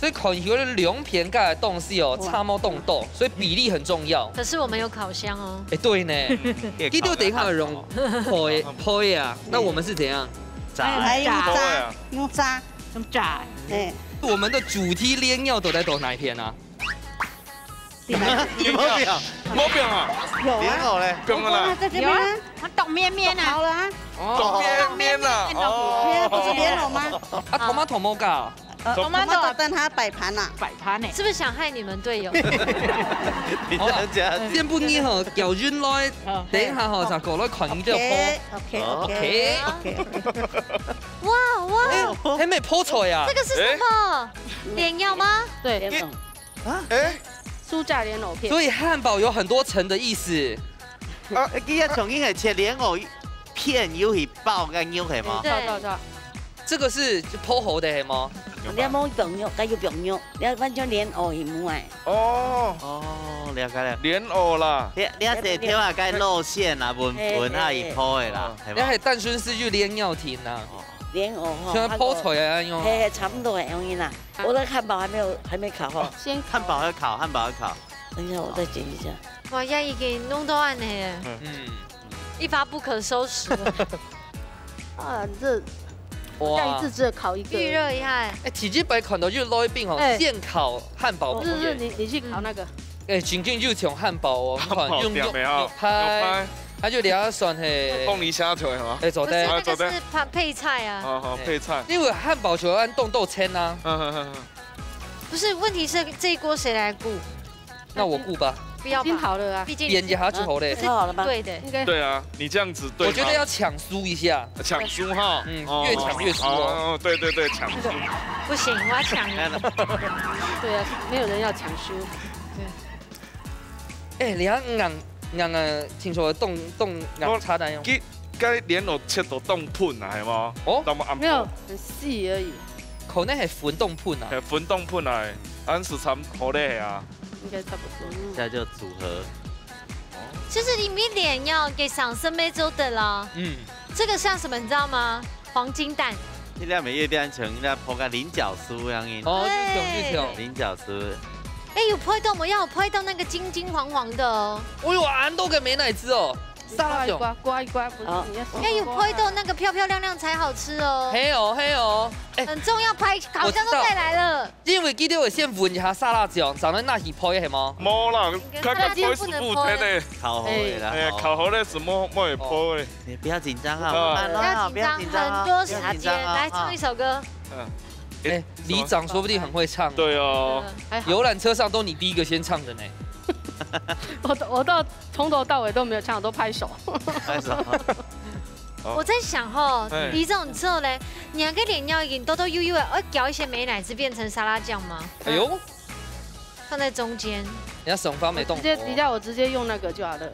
所以看起來兩片个東西哦，哇。差不多多，所以比例很重要。可是我們有烤箱哦。哎，對呢。嗯。佢兜等一下用焙，焙啊，那我們是怎樣？炸。還用炸，用炸。用炸。哎。我們的主題連腰到底在哪一片啊？ 你莫表，莫表啊！有啊。蓮藕咧？有啊，在這邊啊。有啊，它凍綿綿啊。好了啊。哦。凍綿綿啊，哦。哎呀，不是蓮藕嗎？啊，tomato無加哦。呃，tomato。Tomato，但它擺盤啦。擺盤呢？是不是想害你們隊友？你這樣講。好了，先分你吼，攪勻來，嗯。等一下吼，再過來看你這個。OK，OK，OK。OK。OK，OK。哇，哇。哎，還沒泡出來啊？這個是什麼？哎。蓮藕嗎？對。蓮藕。 啊？哎？酥炸蓮藕片。所以漢堡有很多層的意思。啊，佢个重點係切蓮藕片有去包个肉係嗎？對。對，對，對。這個是泡好的係嗎？你無放肉，該有放肉，你愛換成蓮藕一模哎。哦。哦，了解了。蓮藕啦。你，你愛洗掉啊，該肉餡啊，粉粉啊，嘿，嘿，嘿。一泡的啦，哦。係吧？你還單純是有蓮藕條啊。哦。蓮藕吼，像泡菜啊，那個，那樣。嘿，嘿，差不多的，容易啦。 我的漢堡還沒有，還沒烤哈。先烤。漢堡要烤，漢堡要烤。等一下，我再剪一下。哇，這已經弄到恁呢，嗯。一發不可收拾了。啊，這，哇。這一次只有烤一個。預熱一下。哎，其實本來看到就來賓哦，哎。現烤漢堡不是，不是，不是，你，你去烤那個。哎，真正就像漢堡哦，你看，漢堡用肉，表面啊，肉排，肉排。它就兩算嘿。鳳梨蝦球係嗎？哎，做得。不是，那個是配，配菜啊。好，好，配菜。因為漢堡球按凍豆簽啊。嗯，嗯，嗯，嗯。 不是，問題是這一鍋誰來顧？那我顧吧。不要吧。已經好了啊。畢竟你是，點一下就好了。不是，好了嗎？對的。應該。對啊，你這樣子對嗎？我覺得要搶輸一下。搶輸哈。嗯，哦，越搶越輸哦。哦，對，對，對，搶輸。不行，我要搶贏。對啊，沒有人要搶輸。對。 哎，你看硬，硬啊，聽說凍，凍硬差單用。佢，該蓮藕切到凍粉啊，係無？哦。那麼暗沒有，很細而已。可能係粉凍粉啊。係粉凍粉啊，恁時差好咧啊。應該差不多。這樣就組合。其實你們蓮藕个上色沒做得啦。嗯。這個像什麼，你知道嗎？ 黃金蛋。你那沒月亮城，你那泡个菱角酥一樣的。哦，對。就像，就像。菱角酥。哎，有拍到嗎？要有拍到那個金金黃黃的哦。哦喲，恁多个美乃滋哦，沙拉醬。刮一刮，刮一刮，不是，哦。你要，要有拍到那個漂漂亮亮才好吃哦。係哦，係哦。哎，很重要，拍，好像都帶來了。我知道。 因為佢兜會先搵一下沙拉醬，正來拿去配，係無？無啦，應該，佢，佢配係毋配个。烤好个啦，哎呀，烤好个係無，無會配个。哦。你不要緊張啊，啊。慢慢來啊，不要緊張，不要緊張啊，很多時間，不要緊張啊，來唱一首歌。嗯。哎，里長說不定很會唱。對哦。嗯，還好。遊覽車上都你第一個先唱的呢。我都，我都從頭到尾都沒有唱，我都拍手。拍手。我在想吼，哎。李總，你知道嘞，你那个蓮藕已經抖抖幼幼了，要攪一些美乃滋變成沙拉醬嗎？哎呦，放在中間。人家手法没动。我直接，你叫我直接用那个就好了。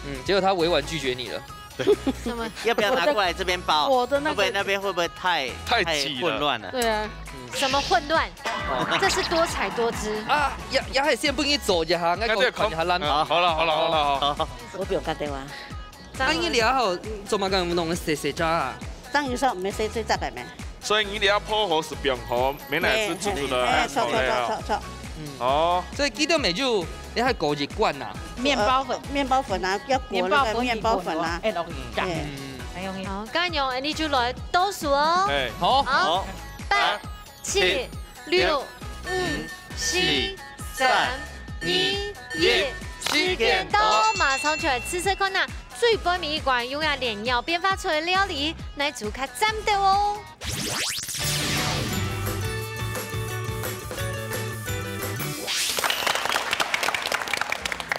嗯，结果他委婉拒绝你了。什么？要不要拿过来这边包？我的那个会不会那边会不会太，太挤了。太混乱了？对啊。什么混乱？哦。这是多彩多姿。啊，也，也係先分你做一下，我看一下咱。哎，对，好，好了，好了，好了，好。我不用打电话。啊，你了後，做麼个弄个細細隻啊？章魚燒毋係細細隻个咩？所以你這下泡好係冰河，美乃滋煮出來，哎，哎，哎，好嘞啊。著，著，著，著。嗯。哦。所以記得未就，你還過一關啊？面包粉。呃，面包粉啊，要裹那個面包粉啊。面包粉，哎，落去炸。哎。嗯。很容易。好，該樣，恁呢就來倒數哦。哎。好。好，好。八、七、六、五、四、三、二、一，時間到，馬上就來試試看啊！最尾一關，用啊蓮藕變化出來个料理，來做較讚个哦。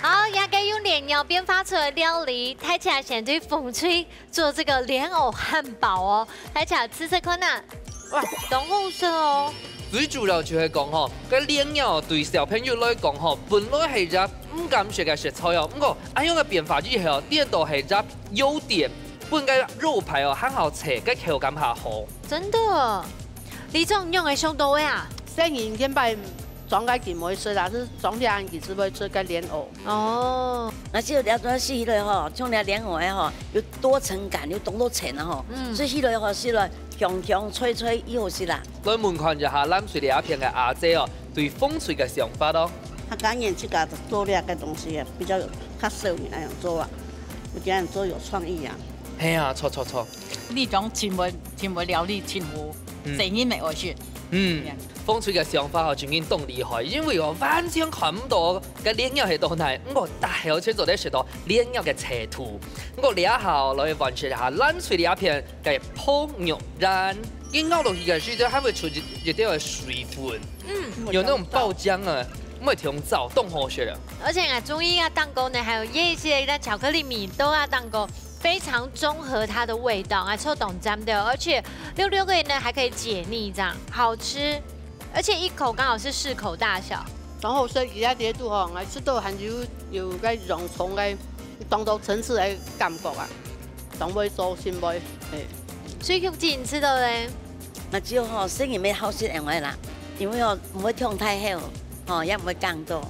好，這個用蓮藕變化出來个料理，大家先對紅隊 做這個蓮藕漢堡哦，大家試試看啊！哇，當好食哦！最主要就係講吼，該蓮藕對小朋友來講吼，本來係一隻毋敢食个食材哦，毋過恁樣个變化以後，變到係一隻優點，分該肉排哦，還好切，該口感還好。真的，李總，你用个上到位啊？細人前擺 裝該佢毋會食啦，係裝這下佢就會食該蓮藕。哦。該就了解食起來吼，像這蓮藕个吼，有多層感，有當多層啊吼。嗯。所以起來吼，食落香香脆脆，又好食啦。來問看一下藍隊這片个阿姐哦，對紅隊个想法哦。客家人自家做這個東西啊，比較有，較少人恁樣做啊，有這樣做有創意啊。係啊，著，著，著。你講真會，真會料理，真好，嗯。細人乜愛食。嗯。 紅隊个想法吼，真經當厲害，因為吼，完全看毋到該蓮藕係到哪，毋過大家全做得食到蓮藕个脆度。毋過這下來完成一下藍隊這片个烰肉圓，佢咬落去个時節，還會出一，一點个水分，嗯。有那種爆漿啊，毋會忒燥，當好食啊。而且啊，中意啊，蛋糕呢，還有一些那巧克力米都啊，蛋糕。 非常綜合它的味道，啊，臭懂真的，而且六六个呢還可以解膩，這樣好吃，而且一口剛好是適口大小。然後所以其他這肚吼，𠊎食到還有，有該洋蔥个當多層次个感覺啊，當會做心會，嘿。所以玉姐你食到咧？𠊎就吼，細人乜好食个話啦，因為吼，毋會忒大口，吼，也毋會哽到。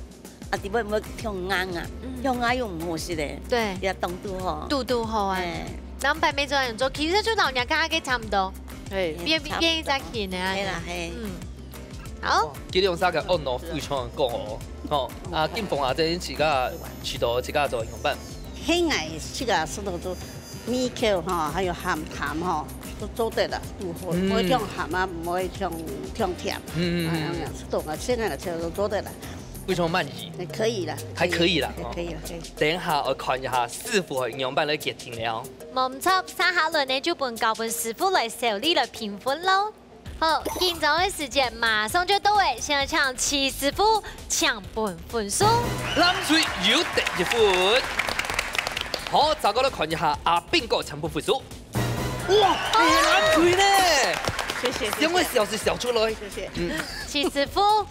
啊，底背毋會忒硬啊，嗯。忒硬又毋好食咧。對。也當肚好。肚肚好啊。哎。兩百米左右做，其實就老娘剛剛差不多。嘿。變，差不多。變一隻形的啊。係啦，嘿。嗯。好。這兩三個按咯，非常个講哦。吼，啊，金鳳啊，這自家試到自家做仰般？嘿，𠊎自家試到做 味口吼，還有鹹淡吼，都做得啦，拄好，嗯。毋會忒鹹啊，毋會忒，忒甜。嗯，嗯，嗯。哎，恁樣，懂啊，現在个菜都做得啦。非常滿意。還可以啦，還可以啦，還可以啦，可以。等一下，𠊎看一下師傅仰般來決定了。無毋著，接下來呢，就分交分師傅來手裡來評分咯。 好，緊張个時間馬上就到了，現在請徐師傅請分分數。藍隊又得一分。好，再過來看一下阿斌哥請分分數。哇，藍隊呢？謝謝，謝謝。兩位笑是笑出來。謝謝。嗯。徐師傅，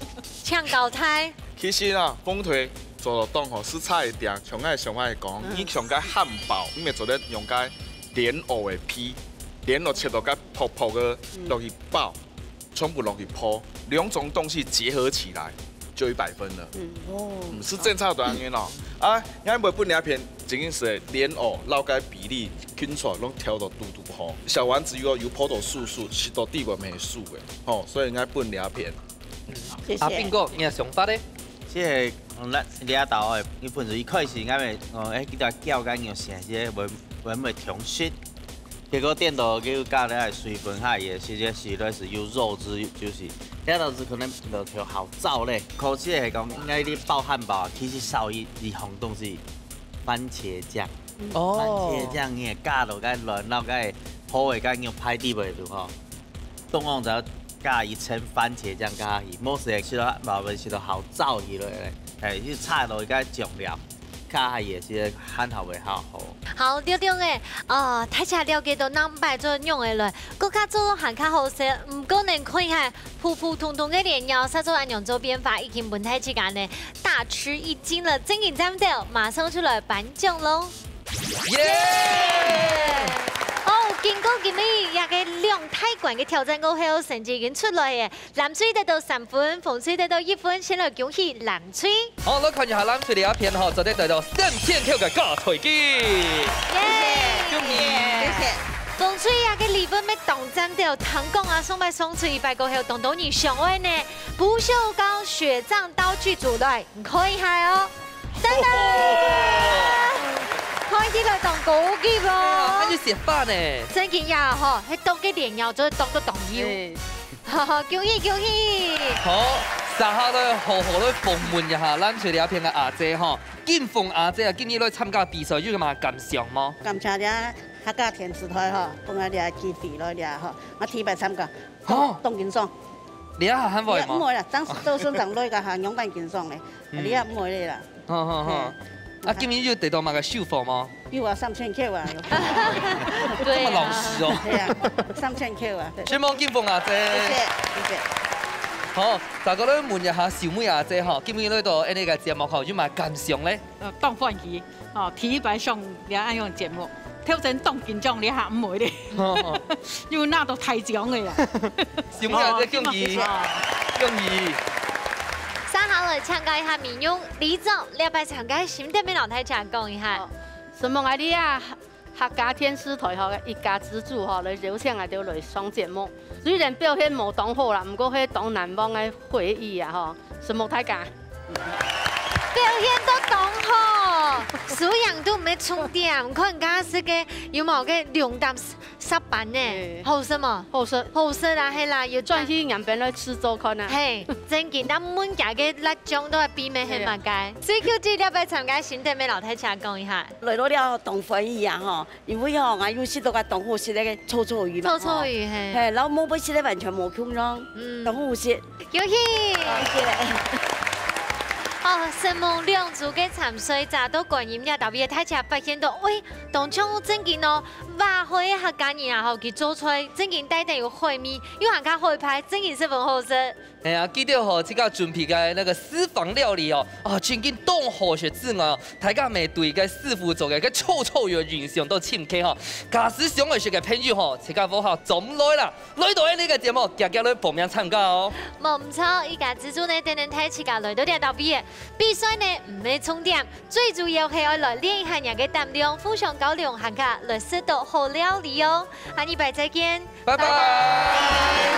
請交代。其實啊，紅隊做到當好，係差一點，像𠊎想愛講，嗯。你像該漢堡，你乜做得用該蓮藕个皮，蓮藕切到該薄薄个，嗯。落去包。 全部落去烰，兩種東西結合起來就一百分了。嗯。哦。嗯，係正常个恁樣咯。啊，𠊎會分這片真經係蓮藕，摎該比例，均數攏調到嘟嘟好。小丸子有，有烰到酥酥，食到底背乜酥个，吼，所以𠊎分這片。謝謝。阿斌哥，你个想法呢？這个，嗯，這，這道个，日本人一開始𠊎會，哦，哎，佢个攪該肉餡，這个會，會毋會忒濕？ 結果顛倒佢加了水分下去，實在實在係有肉汁，就是這道係可能就調好燥咧。可惜係講，應該你包漢堡啊，其實少一，一項東西，番茄醬。哦。番茄醬你也加落該卵，然後該好个該牛排底背肚吼，當然就要加一層番茄醬加下去，無係食到漢堡，食到好燥去了咧。哎，就差落一個醬料。下下也是還好會好好。好，六六誒，呃，大家了解到南北做仰仔來，國家做到還較好勢，毋過能看一下普普通通个連腰，煞做恁樣做變化，已經分大自家呢大吃一驚了。正經讚到，馬上就來頒獎咯。耶！哦，經過今日這個兩大關个挑戰過後，成績已經出來誒。 藍隊得到三分，紅隊得到一分，先來恭喜藍隊。好，來看一下藍隊這片吼，做得得到三千塊个加菜金。耶！恭喜！謝謝。紅隊啊，个禮物乜當讚到，聽講啊，上擺送出一擺過後，當多人想愛呢。不鏽鋼雪藏刀具組來，你看一下哦。 等等，看起來當高級哦。哎呀，那就雪霸呢。正經呀吼，該當个連腰，做得當个當有。哎。哈哈，恭喜恭喜！好，接下來好好來訪問一下，藍隊這片个阿姐吼，金鳳阿姐啊，今日來參加比賽有麼感想無？感謝這客家電視台吼，分𠊎這機會來這吼，𠊎第一擺參加，哦。當緊張。你也還會無？毋會啦，當時做村長來个哈，仰般緊張咧，嗯。你也毋會咧啦。 好好好。嘿。啊，今日有得到麼个收穫無？有啊，三千塊啊。對啊。這麼老實哦。對啊，三千塊啊，對。承蒙金鳳阿姐。謝謝，謝謝。好，再過來問一下秀美阿姐吼，今日來到𠊎等个節目吼，有麼感想咧？呃，當歡喜，哦，第一擺上這恁樣節目，挑戰當緊張，這下毋會咧。哦。又拿到大獎个啦。秀美阿姐，恭喜，哦，恭喜。接下來請教一下美容 里長，這擺參加心得乜摎大家講一下。哦，承蒙𠊎這啊，客家電視台吼，一家之煮吼，來邀請𠊎兜來上節目。雖然表現無當好啦，毋過係當難忘个回憶啊吼，承蒙大家。表現都當好，輸贏都毋係重點，看人家係个有無个龍膽 石斑呢，嘿。好食無？好食。好食啦，係啦，有轉去兩邊來試做看啊。嘿，正經，但問佢个辣醬都係秘密係麼个？對啊。所以Q G這擺參加心得乜摎大家講一下。來到這當歡喜啊吼，因為吼，𠊎有食到个當好食个臭臭魚嘛，臭臭魚，吼。嘿。嘿，然後無食个完全無共樣，嗯。當好食。恭喜！謝謝。哦，承蒙兩組个參賽者到觀音這搭位，大家發現到，喂，當像正經哦， 外海个客家人啊吼，佢做菜正經帶等有海味，又還較海派，正經十分好食。哎呀，記得吼，自家準備个那個私房料理哦，啊，正經當好食之外哦，大家乜對个師傅做个个臭臭魚印象都深刻吼。假使想愛食个朋友吼，自家屋下轉來啦，來到𠊎等个節目，遽遽來報名參加哦。無毋著，一家之煮呢，等等大自家來到這搭位，比賽呢，毋係重點， 最主要係愛來練一下若个膽量，互相較量，還較來食到好料理哦。下禮拜再見，拜拜。拜拜。